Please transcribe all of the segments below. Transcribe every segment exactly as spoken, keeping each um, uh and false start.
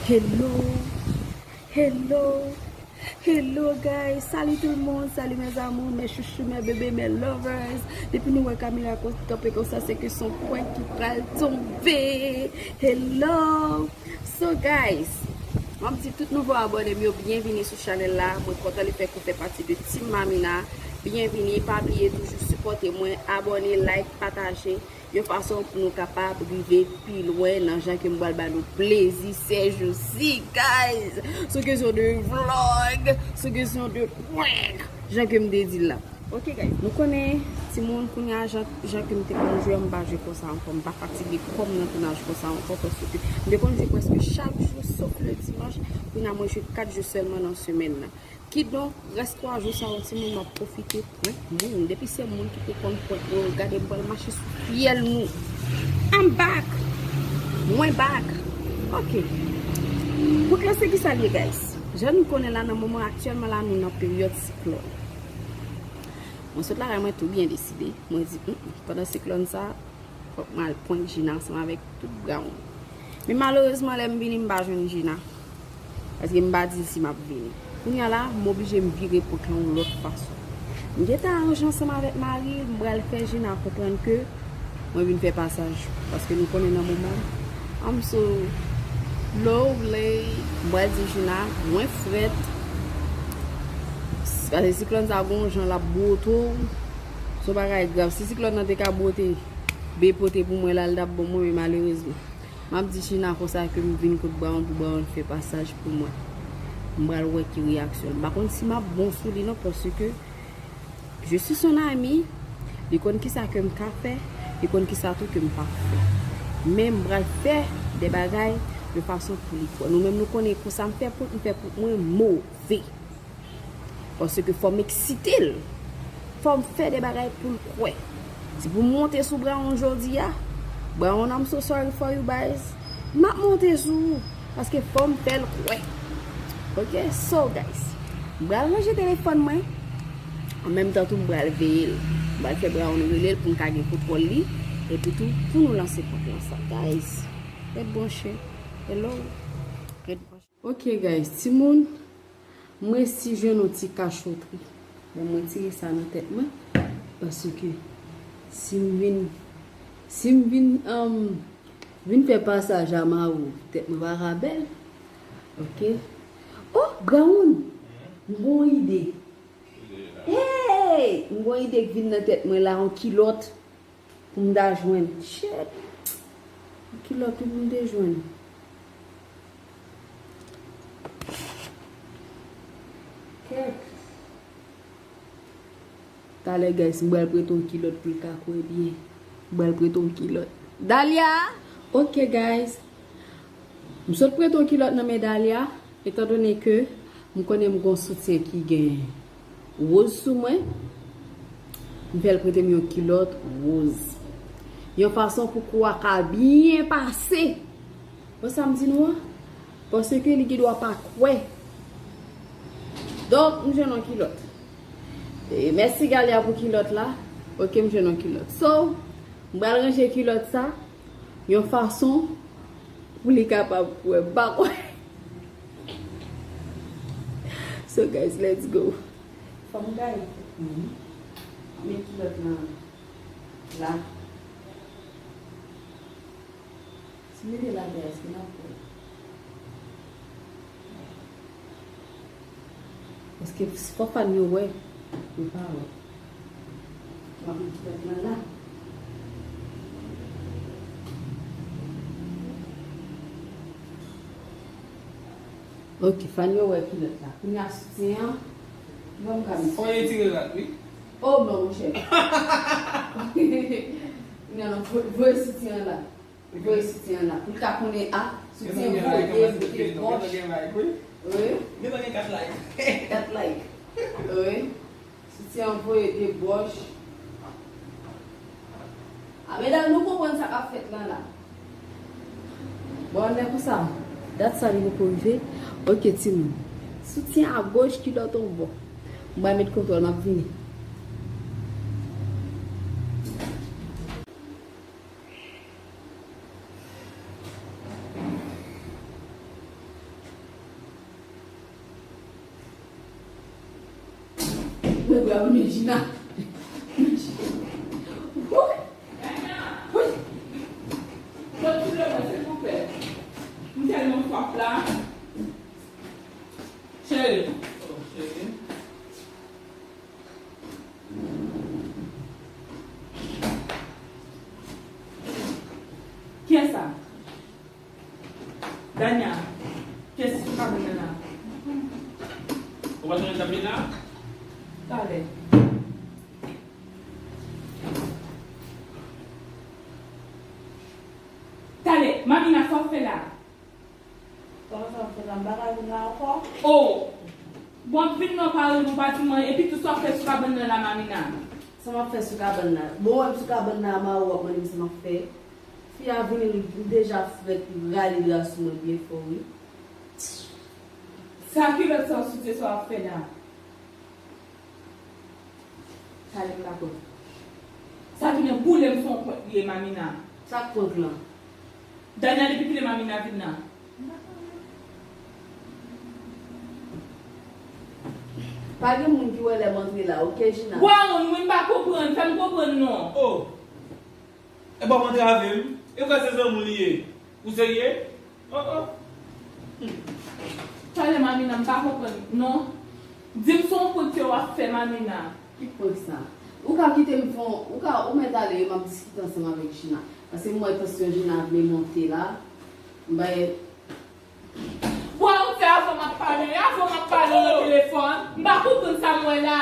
Hello, hello, hello guys. Salut tout le monde, salut mes amours, mes chouchous, mes bébés, mes lovers. Depi nou wè kamera ko- kanpe konsa, se ke se yon prank ki pral tonbe. Hello. So guys, m ap di tout nouvo abòne m yo byenvini sou chanèl la. Mwen kontan le fè ke w fè pati de Team Mamina. Byenvini, pa bliye toujou sipòte mwen, abòne, like, pataje. Yon fason pou nou kapab rive pi lwen nan jan ke m pral ba nou plezi sèjousi, guys. Se kesyon de vlog, se kesyon de prank, jan ke m te di l la. Ok, guys. Nou konnen, timoun, kounye a, jan, jan ke m te konn jwe, m pa jwe konsa ankò. M pa fatige kò m nan tounaj konsa ankò, paske m te konn jwe prèske chak jou, sof le dimanch. Kounye a, mwen jwe kat jou sèlman nan semèn nan. Kidonk, rès twa jou sa yo, timoun, m ap pwofite prank moun. Depi se moun ki te konn prank mwen, gade m pral mache sou fyèl nou. I'm back! Mwen back! Ok. Prank lan se kisa l ye, guys? Jan nou konnen la, nan moman aktyèlman la, nou nan peryòd siklòn. Mwen sot lakay mwen tou byen deside. Mwen di, "Mm, mm, pandan siklòn sa, fòk mwen al prank Gina ansanm avèk tout Brown." Men malerezman, lè m vini, m pa jwenn Gina. Paske m pa di l si m ap vini. Kounye a la, m oblije m vire prank lan yon lòt fason. M gentan aranje ansanm avèk mari l, m pral fè Gina konprann ke mwen vin fè pasaj. Paske nou konnen nan moman, I'm so lovely. M pral di Gina, mwen frèt. Paske siklòn sa gon jan l ap bwote w. Se yon bagay grav. Si siklòn nan te ka bwote, be pote pou mwen la, l t ap bon mwen, men malerezman. M ap di Gina konsa ke m vin kot Brown pou Brown fè pasaj pou mwen. M pral wè ki reyaksyon l. M pa konn si m ap bon sou li non, paske je suis son ami. Li konn kisa ke m ka fè, li konn kisa tou ke m p ap fè. Men m pral fè de bagay de fason pou li kwè. Nou menm nou konnen konsa m fè prank, m fè prank mwen move. Paske fò m eksite l. Fò m fè de bagay pou l kwè. Si pou m monte sou Brown jodi a, Brown, I'm so sorry for you guys. M ap monte sou ou. Paske fò m fè l kwè. Ok, so guys, m pral ranje telefòn mwen. An menm tan tou, m pral veye l. M pral fè Brown rele l pou m ka gen kontwòl li. Epi tou, pou nou lanse prank lan sa. Guys, ret branche. Hello. Ret branche. Ok, guys, timoun, m resi jwenn yon ti kachotri. Bon, mwen tire sa nan tèt mwen. Paske si m vin, si m vin, um, vin fè pasaj a mari w, tèt mwen pa ka bèl. Ok. Oh, Brown! M gon ide. Hey! M gon ide k vin nan tèt mwen la, yon kilòt pou m ta jwenn. Shit! Yon kilòt wi pou m te jwenn. Kèt. Talè, guys, m pral prete yon kilòt pou l ka kwè byen. M pral prete yon kilòt. Dalia! Ok, guys. M sot prete yon kilòt nan men Dalia, etandone ke m konnen m gon soutyen ki gen woz sou mwen. M fè l prete m yon kilòt woz. Yon fason pou kou a ka byen pase. Wè sa m di nou an? Paske li gen dwa pa kwè. Donk, m jwenn yon kilòt. E, mèsi Dalia pou kilòt la. Ok, m jwenn yon kilòt. So, m pral ranje kilòt sa yon fason pou li kapab kwè. M pa kwè. So, guys, let's go. Fò m gaye tèt mwen. Met kilòt lan la. Si m mete la, guys, ki n ap fè? Paske fò fan yo wè, yo pa wè. M ap met kilòt lan la. Ok, fan yo wè kilòt la. Kounye a soutyen an, ki bò m ka met? Fò yo tire rad, wi. Oh, non, monchè. Kounye a, non, voye soutyen an la. Voye soutyen an la. Pou l ka konnen, a, soutyen voye de bòch. Wi. Kat like. Kat like. Wi. Soutyen an voye de bòch. A, medam, nou konprann sa k ap fèt lan la. Bon, lè konsa, dat sa li poko rive. Ok, timoun. Soutyen a goch, kilòt on bò. M pral met kontwòl, m ap vini. Mwen bra mwen Gina. Woy! Woy! Retire mwen, silvouplè. M tèlman swaf la. Cheri. Oh, cheri. Kiyès sa? Dania, kiyès ki sou kabann nan la? Ou pa sonje chapit la? Talè. Talè, Mamina, sa w fè la? Kòman sa w fè la? M pa ka vin la ankò? Oh! W ap vin nan pare nou pa di mwen, epi tou sa w fè sou kabann nan la, Mamina? Sa m ap fè sou kabann nan? Bon, w wè m sou kabann nan, Amaro, w ap mande m sa m ap fè. Fi a vini, li deja frèt, li rale dra sou mwen byen fò, wi. Sa kilòt sa w soutyen sa w ap fè la? Talè m pa kwè. Sa tounen boule m se yon prank li ye, Mamina. Sa k prank lan? Dania, depi kilè Mamina vin la? Pa gen moun ki wè lè m antre la, oke, Gina? Bwa moun, wi, m pa konprann. Fè m konprann non. Oh! E pa w antre avè m? E w kwè se zanmi w li ye? Ou serye? Oh, oh. Hmm. Talè, Mamina, m pa konprann non. Di m se yon prank ke w ap fè, Mamina. Ki prank sa? Ou ka kite m fè yon, ou ka, ou mèt ale, m ap diskite ansanm avèk Gina. Paske m wè tansyon Gina ap byen monte la. M bay Bwa, ou fè avan m ap pale, avan m ap pale nan telefòn. M pa konprann sa m wè la.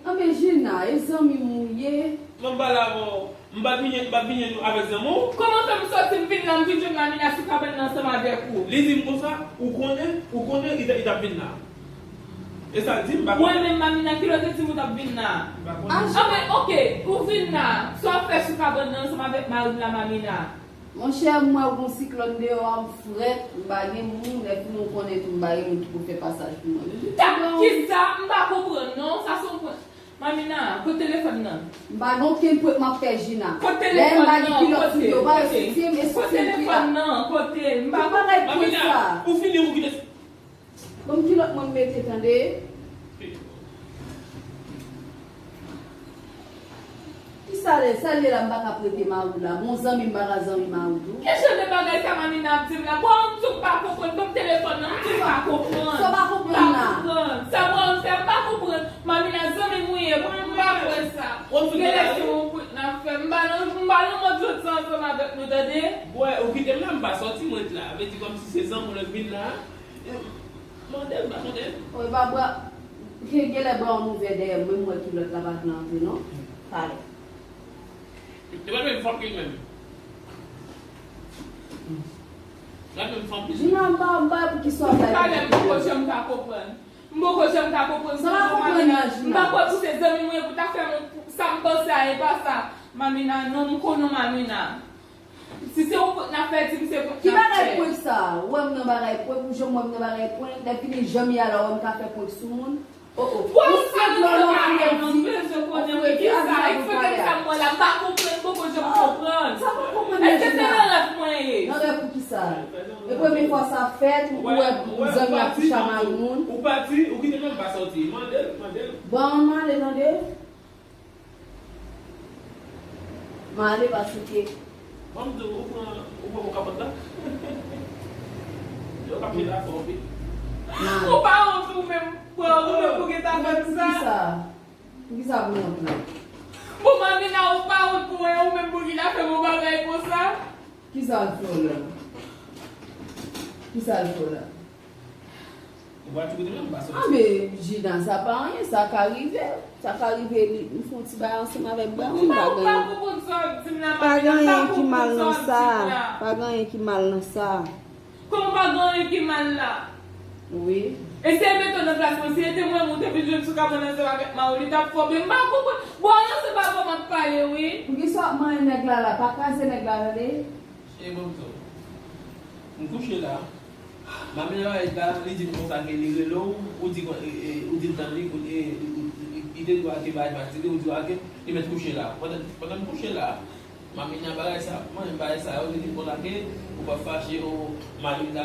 Anben Gina, e zanmi m ou ye? Mwen m pale avè w. M pa t vini, m pa t vini avèk zanmi w. Kòman fè m sòti m vin la, m vin jwenn Mamina sou kabann nan ansanm avèk ou? Li di m konsa, ou konnen, ou konnen li t, li t ap vin la. E sa l di m, m pa konnen. Mwen menm Mamina, kilè w te di m ou t ap vin la? M pa konnen. Anben, oke, ou vin la. Sa w ap fè sou kabann nan ansanm avèk mari m la, Mamina? Monchè, m wè w gon siklòn deyò a, m frèt, m pa gen moun, lè fini w konnen tou, m pa gen moun ki pou fè pasaj pou mwen. Tap kisa? M pa konprann non, sa se yon prank. Mamina, kote telefòn nan? M pa gen okenn prank m ap fè Gina. Kote telefòn nan? Lè m pa gen kilòt sou pye w, pa wè soutyen m, e soutyen m ki la. Kote telefòn nan? Kote? M pa konprann. Tout bagay prank sa. Mamina, ou fini ou kite. Ban m kilòt mwen m mete tande. Kisa lè, sa l ye la m pa ka prete mari w la. Bon zanmi m pa ka zanmi mari w tou. Ki jan de bagay sa Mamina ap di m la? Bon, m tou m pa konprann. Ban m telefòn nan, m tou m pa konprann. Sa w pa konprann la? M pa konprann. Sa bon, m fè, m pa konprann. Mamina zanmi m ou ye, bon, m pa kwè sa. Genlè se yon prank n ap fè. M pa nan, m pa nan mond jodi a ansanm avèk nou, tande? Bwè, ou kite m la, m pa sòti, m ret la. Vle di kòmsi se zanmi w lè m vin la. Mande m, pa mande m. Wi, pa bra. Gen, genlè bra w m ouvè dèyè m, men m wè kilòt la pa vle antre non. Talè. Li pa menm fanm li menm. Li pa menm fanm li. Gina, m pa, m pa wè poukisa w ap bay. Talè, m poko janm ka konprann. M poko janm ka konprann. Sa w pa konprann nan, Gina? M pa kwè pou se zanmi mwen pou ta fè m sa m panse a, e pa sa. Mamina, non, m konnen w, Mamina. Si se yon prank n ap fè, di m se prank n ap fè. Ki bagay prank sa? Ou wè m nan bagay prank, ou janm wè m nan bagay prank. Lè fini, janm ye a la, ou wè m ka fè prank sou moun. Oh, oh. Ou se flò nan fiyè di. Ou fredi avè sa pou pale a. Sa m pa konprann, poko janm konprann. Sa pa konprann nan Gina. Èske se nan rèv mwen ye? Nan rèv pou kisa? E premye fwa sa fèt, ou wè zanmi ap kouche a mari moun. Ou pati, ou kite m pa sòti. Mande l, mande l. Bon, m ale tande. M ale paske. Ban m di w, ou pran, ou pran bon kapòt la. Yo k ap mete afè w pi. Ou pa wont ou menm, bro, ou menm pou gen ta fè m sa. Poukisa? Poukisa pou wont la? Bon, Mamina, ou pa wont pou mwen, ou menm pou gen ta fè m yon bagay konsa. Kisa l fè w la? Kisa l fè w la? Ou pa tou kote menm, pa sòti. Anben, Gina, sa pa anyen, sa ka rive. Sa ka rive, li, m fè yon ti bagay ansanm avèk Brown, pa gen anyen. Pa gen anyen ki mal nan sa. Pa gen anyen ki mal nan sa. Kòman pa gen anyen ki mal la? Wi. E si e mete w nan plas mwen, si e te mwen, ou te vin jwenn sou kabann ansanm avèk mari w, li t ap fè w byen. M pa konprann. Bon, non, se pa bon m ap pale, wi. Poukisa w ap manyen nèg la la? Pa kraze nèg la, tande? E bon, m kouche la. Mamina parèt la, li di m konsa ke li rele w, ou di, e, e, ou di l tann li, e, e, li te di w ke bagay fatige, ou di w ke li mèt kouche la. Pandan, pandan m kouche la, Mamina bagay sa, mwen bagay sa, yo te di m konsa ke ou p ap fache, o, mari m ta,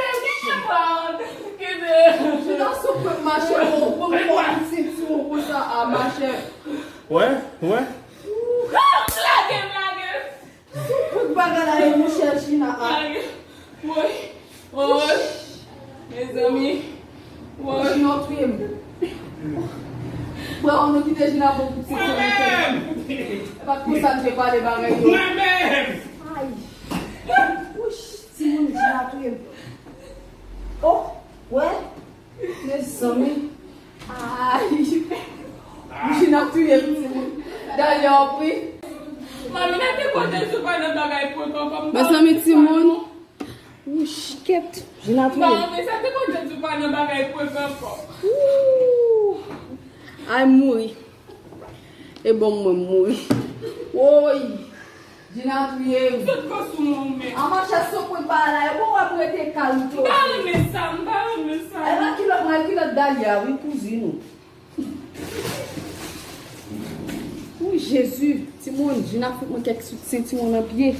Kite m, kite m, pa, kite m. Jina sou pwèp mache, ou pran kò pou senti w konsa, a, mache. Wè, wè. Ah, lage m, lage m. Sou pwèp bagay la, e monchè Jina, a. Lage m. Woy, woy. Mezanmi. Woy. Jina, w touye m. Bra w nou kite Jina pran pou senti w, monchè. Mwen menm. E pa t konsa m te pale bagay yo. Mwen menm. Ay. Wouch. Timoun, Jina touye m. Oh, wè. Mezanmi. Ay. Jina touye m, timoun. Dayè, wi. Mamina te konn di w pa nan bagay prank ankò. Mezanmi, timoun. Wouch, kèt. Jina touye m. Mamina te konn di w pa nan bagay prank ankò. Wou. Ay, m mouri. E bon, mwen, m mouri. Woy! Jina touye m. Sot kò sou mwen ou menm. A, monchè, sou pwen pa la, e bon, w ap rete kalm tou. M pa renmen sa, m pa renmen sa. E pa kilòt mwen, kilòt Dali a, wi, kouzin ou. Wi, Jezi, timoun, Jina fout mwen kèk soutyen, timoun, nan pye.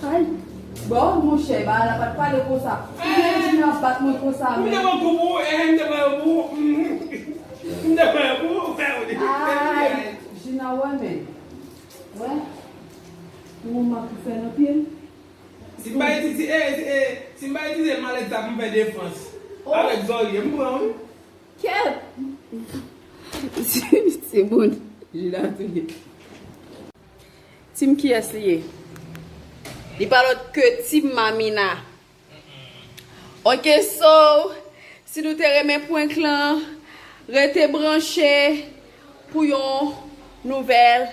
Ay. Bon, monchè, ba la pa t pale konsa. Ou gen Jina bat mwen konsa, men. M te pran kou pou ou, eh, m te pran kou pou ou. M te pran kou pou ou, fè ou li. Ay, Jina, wè, men. Wè. Pou mwen, m ap fè nan pye m. Si m pa itilize, eh, eh, si m pa itilize malèt sa pou m fè defans. Oh. Avèk zòrye, m pran, wi. Kèt! Se bon, Jina touye. Team kiyès li ye? Li pa lòt ke Team Mamina. Ok, so, si nou te renmen prank lan, Rete branche pou yon nouvèl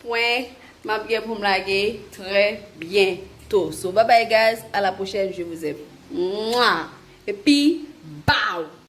pwen m ap gen pou m lage trè byento. So, bye bye, guys. À la prochaine. Je vous aime. Mwa! Epi, bow!